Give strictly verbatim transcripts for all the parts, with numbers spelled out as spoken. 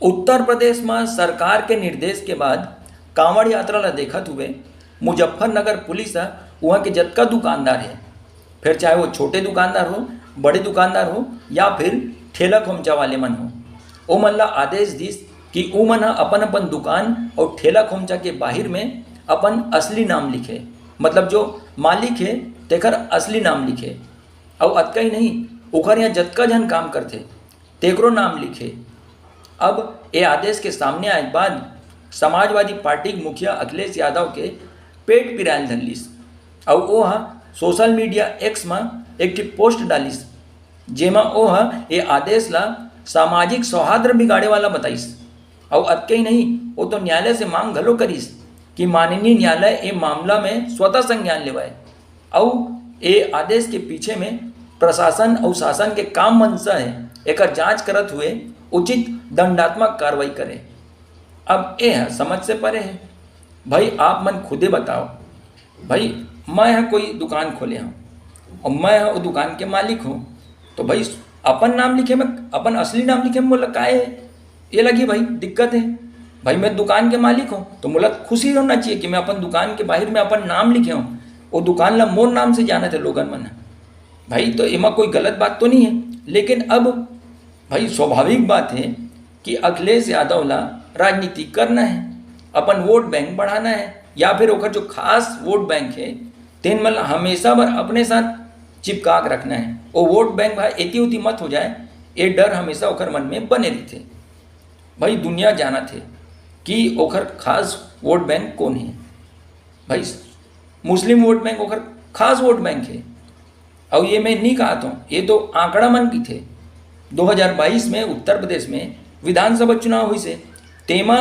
उत्तर प्रदेश म सरकार के निर्देश के बाद कांवड़ यात्रा ल देखत हुए मुजफ्फरनगर पुलिस ह उहां के जतका दुकानदार हे, फिर चाहे वो छोटे दुकानदार हो, बड़े दुकानदार हो या फिर ठेला खोमचा वाले मन हो, ओमन ला आदेश दिस कि उमन ह अपन अपन दुकान अउ ठेला खोमचा के बाहिर में अपन असली नाम लिखे, मतलब जो मालिक हे तेकर असली नाम लिखे। अउ अतका ही नहीं, ओकर यहाँ जतका झन काम करथे तेकरो नाम लिखे। अब ए आदेश के सामने आए के बाद समाजवादी पार्टी के मुखिया अखिलेश यादव के पेट पिरायल धर लिस अउ ओ ह सोशल मीडिया एक्स म एक ठी पोस्ट डालिस, जेमा ओ ह ए आदेश ला सामाजिक सौहार्द बिगाड़े वाला बताइस। अउ अतके ही नहीं, ओ तो न्यायालय से मांग घलो करिस कि माननीय न्यायालय ए मामला में स्वतः संज्ञान लेवय अउ ए आदेश के पीछे में प्रशासन अउ शासन के का मंशा हे, एकर जांच करत हुए उचित दंडात्मक कार्रवाई करे। अब ए ह समझ से परे हे। भाई, आप मन खुदे बताओ, भाई, मैं ह कोई दुकान खोले हूँ और मैं ह वो दुकान के मालिक हूँ, तो भाई, अपन नाम लिखे में, अपन असली नाम लिखे में मोला काहे ये लगी भाई, दिक्कत है? भाई, मैं दुकान के मालिक हूँ तो मोला खुशी होना चाहिए कि मैं अपन दुकान के बाहर में अपन नाम लिखे हूँ, वो दुकान ला मोर नाम से जाने थे लोगन मन। भाई, तो एमा कोई गलत बात तो नहीं है, लेकिन अब भाई, स्वाभाविक बात है कि अखिलेश यादव ला राजनीति करना है, अपन वोट बैंक बढ़ाना है, या फिर ओकर जो खास वोट बैंक है, तेन मन ला हमेशा बर अपने साथ चिपका के रखना है। वो वोट बैंक भाई एती उती मत हो जाए, ये डर हमेशा ओकर मन में बने रहिथे। भाई, दुनिया जानत है कि ओकर खास वोट बैंक कौन है। भाई, मुस्लिम वोट बैंक ओकर खास वोट बैंक है। अउ ये मैं नहीं कहा तो, ये तो आंकड़ा मन की थे। दो हज़ार बाईस में उत्तर प्रदेश में विधानसभा चुनाव हुई से, तेमा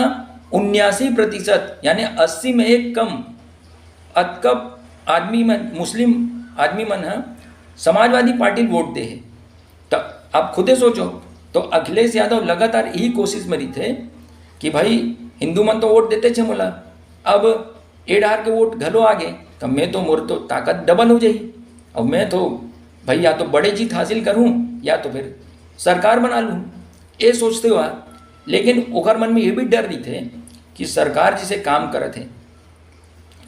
उन्यासी प्रतिशत, यानी अस्सी में एक कम अतका आदमी मन, मुस्लिम आदमी मन ह समाजवादी पार्टी ल वोट दे हे। त आप खुदे सोचो, तो अखिलेश यादव लगातार यही कोशिश में रहिथे कि भाई, हिंदू मन तो वोट देते छे मोला, अब ए डहार के वोट घलो आ गे, त मैं तो, मोर तो ताकत डबल हो जाही। अब मैं तो भाई, या तो बड़े जीत हासिल करूं या तो फिर सरकार बना लूं, ये सोचते हुआ। लेकिन ओकर मन में ये भी डर रहिथे कि सरकार जिसे काम करत है,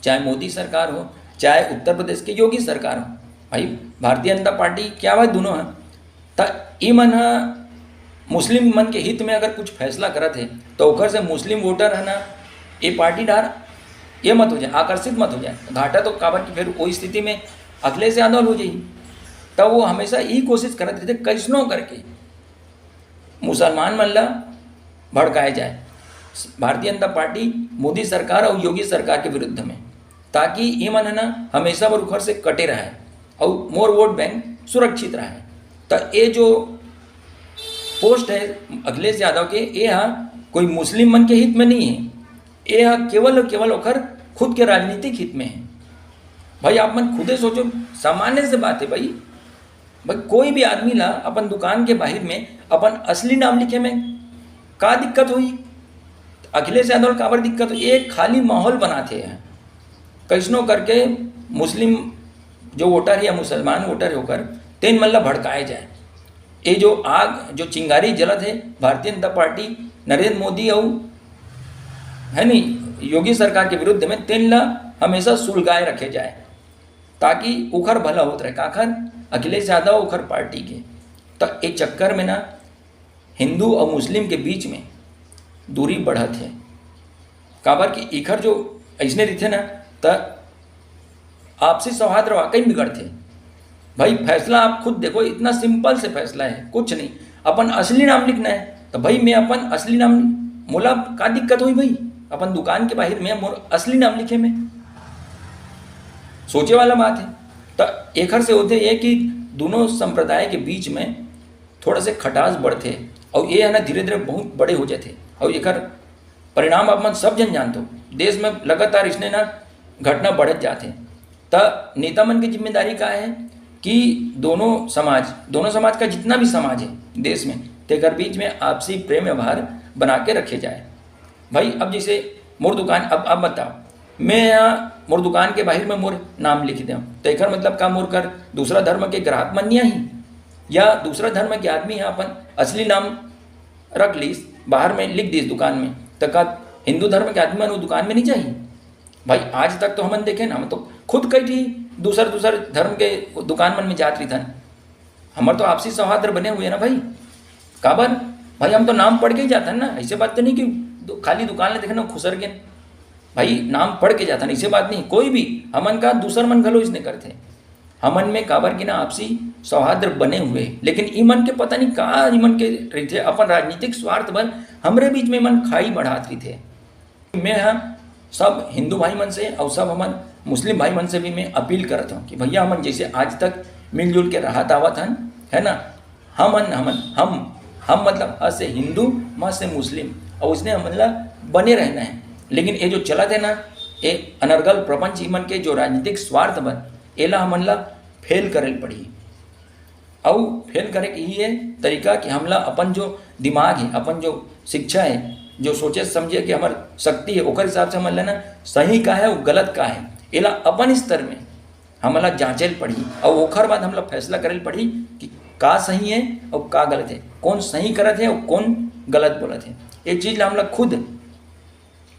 चाहे मोदी सरकार हो, चाहे उत्तर प्रदेश के योगी सरकार हो, भाई, भारतीय जनता पार्टी क्या भाई दोनों है, त ई मन ह मुस्लिम मन के हित में अगर कुछ फैसला करत है, तो ओकर से मुस्लिम वोटर है ना, ये पार्टी डार ये मत हो जाए, आकर्षित मत हो जाए। घाटा तो काबर कि फिर वो स्थिति में अखिलेश यादव हो जाही। तब वो हमेशा यही कोशिश करत रहते, कैसनो करके मुसलमान मन ला भड़काए जाए, भारतीय जनता पार्टी, मोदी सरकार और योगी सरकार के विरुद्ध में, ताकि ये मन है ना, हमेशा बर उखर से कटे रहे और मोर वोट बैंक सुरक्षित रहे। त ये जो पोस्ट है अखिलेश यादव के, ये हा कोई मुस्लिम मन के हित में नहीं है, ये हा केवल और केवल ओखर खुद के राजनीतिक हित में है। भाई, आप मन खुदे सोचो, सामान्य से बात है भाई। भाई, कोई भी आदमी ला अपन दुकान के बाहर में अपन असली नाम लिखे में का दिक्कत होई? अखिलेश यादव ला काबर दिक्कत होई? ये खाली माहौल बनाते हैं, कैसनो करके मुस्लिम जो वोटर है या मुसलमान वोटर है ओकर, तेन मन ला भड़काए जाए। ये जो आग, जो चिंगारी जलत है भारतीय जनता पार्टी, नरेंद्र मोदी और है नहीं योगी सरकार के विरुद्ध में, तेन ला हमेशा सुलगाए रखे जाए, ताकि उखर भला होत रहे। काखर? अखिलेश यादव, उखर पार्टी के। तो एक चक्कर में ना हिंदू और मुस्लिम के बीच में दूरी बढ़त है। काबर कि इखर जो ऐसने रहिथे ना, त आपसी सौहार्द वाकई में बिगड़थे। भाई, फैसला आप खुद देखो, इतना सिंपल से फैसला है, कुछ नहीं। अपन असली नाम लिखना है, तो भाई, मैं अपन असली नाम, मोला का दिक्कत हुई भाई, अपन दुकान के बाहर में मोर असली नाम लिखे में? सोचे वाला बात है। तो एखर से होते ये कि दोनों संप्रदाय के बीच में थोड़ा से खटास बढ़थे और ये है ना, धीरे धीरे बहुत बड़े हो जाते और एकर परिणाम आप मन सब जन जानते हो। देश में लगातार इसने ना घटना बढ़त जाते। त नेता मन की जिम्मेदारी का है कि दोनों समाज, दोनों समाज का जितना भी समाज है देश में, तेकर बीच में आपसी प्रेम व्यवहार बना के रखे जाए। भाई, अब जैसे मोर दुकान, अब अब बताओ, मैं यहाँ मोर दुकान के बाहर में मोर नाम लिख दें, तो एकर मतलब का मोर कर दूसरा धर्म के ग्राहक मन नहीं आही, या दूसरा धर्म के आदमी यहाँ अपन असली नाम रख लीस, बाहर में लिख दीस दुकान में, त का हिंदू धर्म के आदमी मन वो दुकान में नहीं जाही? भाई, आज तक तो हमन देखे ना, हम तो खुद कई ठी दूसर दूसर धर्म के दुकान मन में जात रहिथन। हमर तो आपसी सौहार्द बने हुए ना भाई। काबर? भाई, हम तो नाम पढ़ के ही जाथन ना। ऐसे बात तो नहीं कि दु-, खाली दुकान ले देखन खुसर गेन। भाई, नाम पढ़ के जाथन, ऐसे बात नहीं। कोई भी हमन का दूसर मन घलो इसने करथे। हमन में काबर कि ना आपसी सौहार्द बने हुए, लेकिन ई मन के पता नहीं का ई मन के रहिथे, अपन राजनीतिक स्वार्थ बर हमरे बीच में मन खाई बढ़ात रहिथे। मैं ह सब हिंदू भाई मन से और सब हमन मुस्लिम भाई मन से भी मैं अपील करत हूँ कि भैया, हमन जैसे आज तक मिलजुल के रहत आवत हन, है ना, हमन हमन हम हम मतलब ह से हिंदू, म से मुस्लिम, और उसने हमन ला बने रहना है। लेकिन ये जो चलत है ना, ये अनर्गल प्रपंच, ई मन के जो राजनीतिक स्वार्थ बर, एला हमन ला फेल करे ल पड़ही। अउ फेल करे के ही ये तरीका कि हमला अपन जो दिमाग है, अपन जो शिक्षा है, जो सोचे समझे के हमर शक्ति है, ओकर हिसाब से हमन ला ना सही का है और गलत का है, एला अपन स्तर में हमला जांचे ल पड़ही। अउ ओखर बाद हमला फैसला करे ल पड़ही कि का सही है और का गलत है, कौन सही करत है और कौन गलत बोलत है। ये चीज ला हमला खुद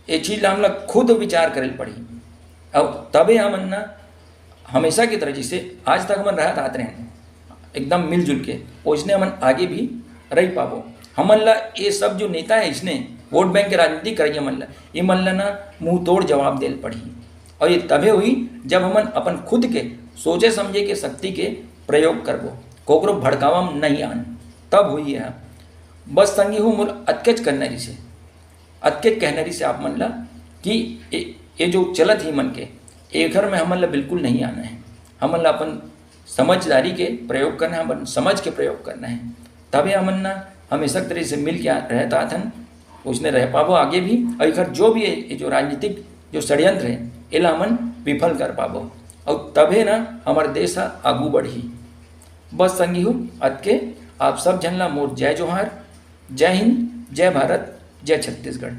ये चीज ला हमला खुद विचार करे ल पड़ही। अउ तबे हमन ना हमेशा की तरह, जैसे आज तक हमन रहत आत रहे हैं एकदम मिलजुल के, ओइसने हमन आगे भी रह पाबो। हमन ला ये सब जो नेता है, इसने वोट बैंक के राजनीति करइया मन ला, ये मन ला ना मुंह तोड़ जवाब दे ल पड़ही। और ये तबे हुई जब हमन अपन खुद के सोचे समझे के शक्ति के प्रयोग करबो, कोकरो भड़कावा म नहीं आन, तब हुई है। बस संगी हो, मोर अतकेच करना रिसे, अतकेच कहना रिसे आप मन ला कि ये, ये जो चलत ही मन के, एखर में हमन ला बिल्कुल नहीं आना है। हमन ला अपन समझदारी के प्रयोग करना है, अपन समझ के प्रयोग करना है, तबे हमन ना हमेशा तरह से मिल के आ- रहत आथन, उसने रह पाबो आगे भी। और एखर जो भी है, ये जो राजनीतिक जो षड्यंत्र है, एला हमन विफल कर पाबो, और तबे ना हमर देश ह आगू बढ़ही। बस संगी हो, अतके आप सब झन ला मोर जय जोहार, जय हिंद, जय भारत, जय छत्तीसगढ़।